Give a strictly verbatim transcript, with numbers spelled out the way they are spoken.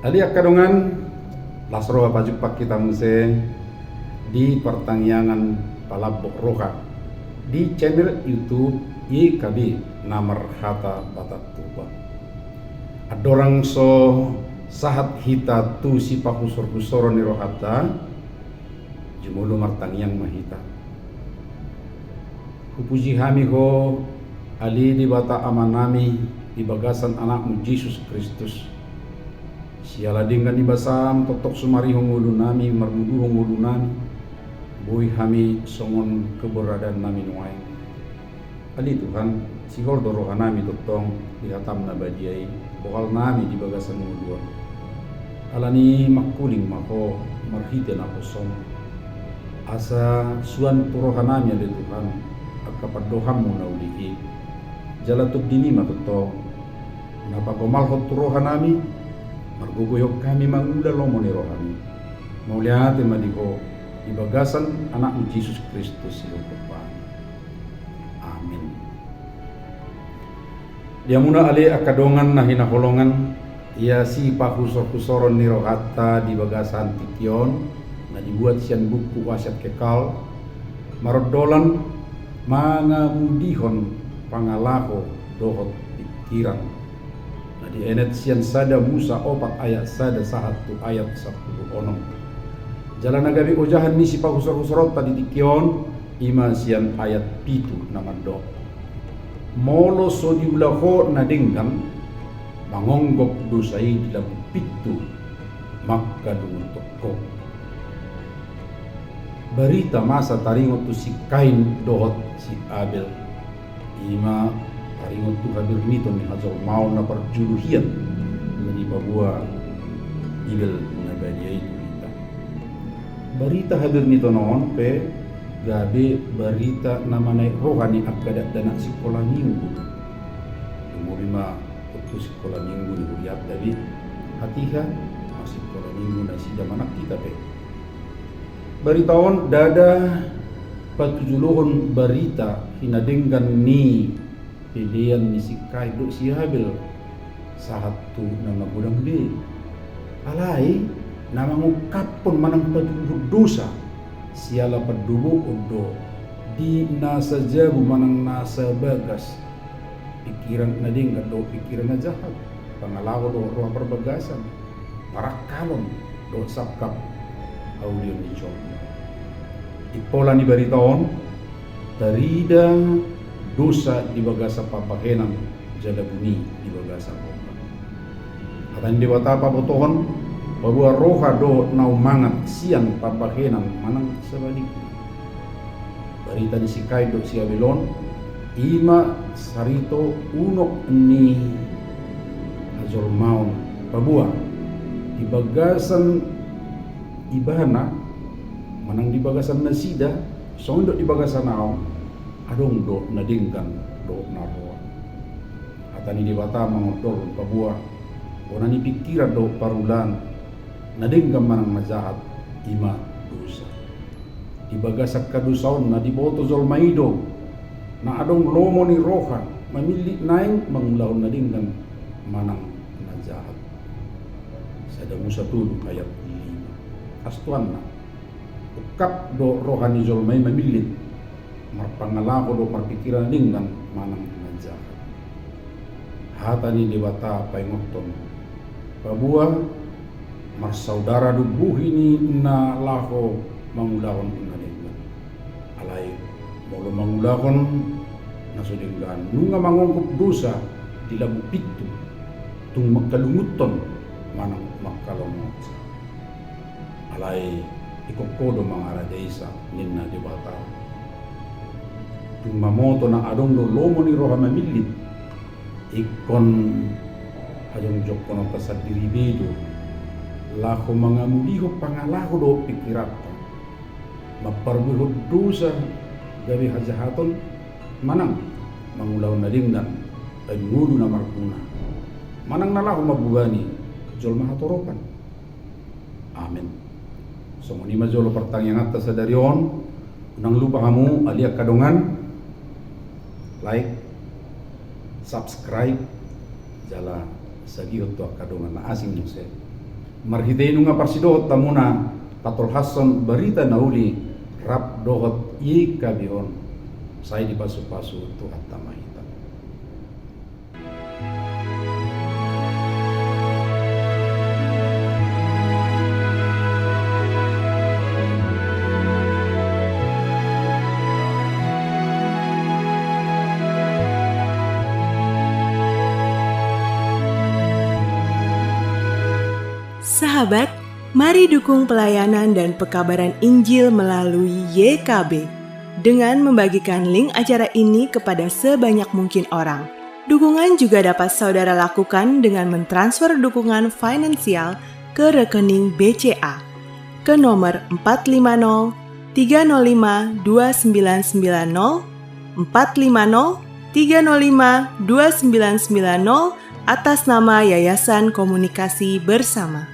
Ale angka dongan, las roha pajumpang hita muse di partangiangan Palambok Roha di channel YouTube Y K B na marhata Batak Toba. Andorang so sahat hita tu sipahusor-husoron ni rohanta, jumolo martangiang ma hita. Hupuji hami Ho, ale Debata Amanami, di bagasan Anakmu Jesus Kristus. Siala denggan ni basaM tongtong sumarihon ngolunami, marmuduhon ngolunami, boi hami songon keberadaannami nuaeng. Ale Tuhan, sihol do rohanami tongtong di hataM na badia i, bohalnami di bagasan ngolu on. Alani i mangkuling ma Ho marhite naposoM, asa suan tu rohanami ale Tuhan angka pandohanMu na uli i. Jala tondimi ma tongtong na pagomalhon tu rohanami, margogoihon hami mangula lomo ni rohaMi. Mauliate ma di Ho, di bagasan Anakmu Jesus Kristus sihol Tuhan. Amen. Di hamuna ale angka dongan na hinaholongan, ia sipahusor-husoron ni rohanta di bagasan tingki on, na dibuat sian buku Wasiat Kekal, marondolan mangamudihon pangalaho dohot pikiran. Na dienet sian sada Musa opat ayat sada sahat tu ayat sampulu onom. Jala na gabe ojahan ni sipahusor-husoronta di tingki on, i ma sian ayat pitu na mandok: Molo so diula ho na denggan, mangonggop dosa i di lambung pintu, mangkalungunhon ho. Barita masa taringot tu si Kain dohot si Abel. I ma taringot tu habirniton ni hajolmaon na parjolo hian na dipaboa Bibel na badia i tu hita. Barita habirniton on pe gabe barita na manaek roha ni angka dakdanak sikola minggu. Tumobi ma tu sikola minggu ni hurianta be, hatiha masikola minggu nasida manang hita pe. Barita on ndada patujolohon barita hinadenggan ni pelean ni si Kain dohot si Abel sahat tu na magodang be. Alai na mangungkaphon manang patuduhon dosa siala pandobohon do di nasa jabu manang nasa bagas. Pikiran na denggan dohot pikiran na jahat, pangalaho dohot roha parbagasan, parangkalon dohot sangkap haulion ni jolma. Impola ni barita on, tarida dosa di bagasan pambahenan jala buni di bagasan ombak. Hata ni Debata pabotohon, paboa roha do na umangat sian pambahenan manang sabalikna. Barita ni si Kain dohot si Abel on, i ma sarito unok ni hajolmaon, paboa di bagasan ibana manang di bagasan nasida, songon dok di bagasan ahu, adong do na denggan dohot na roa. Hata ni Debata mangondolhon paboa bona ni pikiran dohot parulaan, na denggan manang na jahat, i ma dosa. Di bagasan hadosaonna diboto jolma i do na adong lomo ni roha mamillit naeng mangulahon na denggan manang na jahat. Sada Musa tolu ayat lima. Astuanna, ungkap do roha ni jolma i mamillit, marpangalaho do marpikiran na denggan manang na jahat. Hata ni Debata paingothon paboa marsaudara do bohi ni na laho mangulahon na denggan. Alai molo mangulahon na so denggan, nunga mangonggop dosa di lambung pintu, tung mangkalungunhon manang mangkalongonhon. Alai ingkon ho do mangarajaisa, ninna Debata. Tung mamoto na adong do lomo ni roha mamillit, ingkon hajongjongkononta sandiri be do laho mangamulihon pangalaho dohot pikiranta, mamparbuehon dosa gabe hajahaton, manang mangulahon na denggan baen ngolu na marguna, manang na laho mambebani jolma hatoropan. Amen. Songon i ma jolo partangianganta sadari on. Unang lupa hamu ale angka dongan, like, subscribe, jala sagihon tu angka dongan na asing muse. Marhite i nunga parsidohot hamuna patolhashon barita na uli rap dohot Y K B on, sai dipasupasu Tuhanta ma hita. Sahabat, mari dukung pelayanan dan pekabaran Injil melalui Y K B dengan membagikan link acara ini kepada sebanyak mungkin orang. Dukungan juga dapat saudara lakukan dengan mentransfer dukungan finansial ke rekening B C A ke nomor empat lima nol tiga nol lima dua sembilan sembilan nol, empat lima nol tiga nol lima dua sembilan sembilan nol, atas nama Yayasan Komunikasi Bersama.